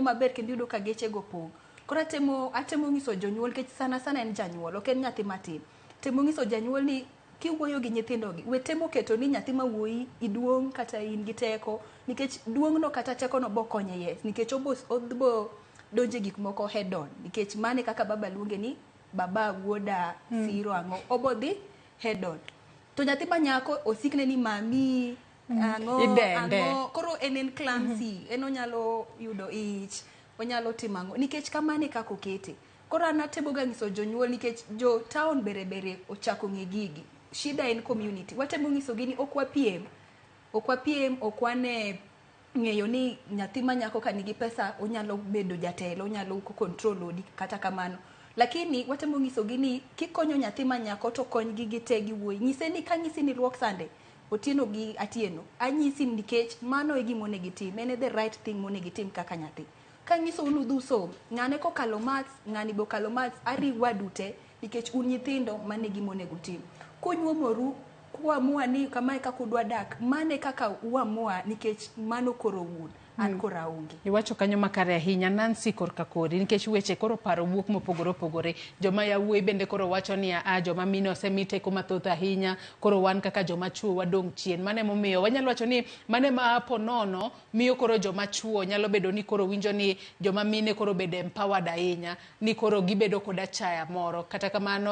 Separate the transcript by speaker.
Speaker 1: maber kendo iyudo ka geche go pong'. Koro atemo nyiso jonyuol nikech sana sana en janyuol ok en nyathi matin. Temo nyiso janyuol ni kiwuoyo gi nyithindo gi we temo keto ni nyathi ma wuoyi iduong' kata in gi teko nikech duong' no kata teko no bo konye, yes, nikech obo donje gik moko head on, nikech mane kaka baba luonge ni baba wuoda siro ang'o obo dhi head on. To nyathi ma nyako osikne ni mami ang'o
Speaker 2: Idende.
Speaker 1: Ang'o koro en clumsy, en onyalo yudo ich, onyalo timo ang'o nikech kamano e kaka okete. Koro an atemo ga nyiso jonyuol nikech jo town bere bere ochako ng'e gigi. Shida en community. Watemo nyisogi ni ok wapiem, ok wapiem, ok wane ng'eyo ni nyathi ma nyako ka nigi pesa onyalo bedo jatelo, onyalo control odi kata kamano, lakini watemo nyisogi ni kikonyo nyathi ma nyako to konygi gi te gi wuoyi. Nyise ni kanyisi ni luok sande Otieno gi Atieno, anyisi nikech mano e gima onego itim, en e the right thing monego itim kaka nyathi. Kanyisou ni udhi usom, ng'ane kokalo maths, ng'ani be okalo maths, a reward te nikech un nyithindo, mano e gima onego utim. Kunyuomoru kuamua ni kamae kaka udwa dak, mano e kaka uamua nikech mano koro un, an koro aonge.
Speaker 2: Iwacho kanyo makare ahinya, Nancy, korka kori nikech weche koro paro wuok mopogore opogore. Joma yawuoyi bende koro wacho ni a joma mine osemi teko mathoth ahinya, koro wan kaka joma chuo wadong' chien. Mano emomiyo wanyalo wacho ni mano ema po nono miyo koro joma chuo nyalo bedo ni koro winjo ni joma mine koro bedo empowered ahinya, ni koro gibedo kod achaya moro. Kata kamano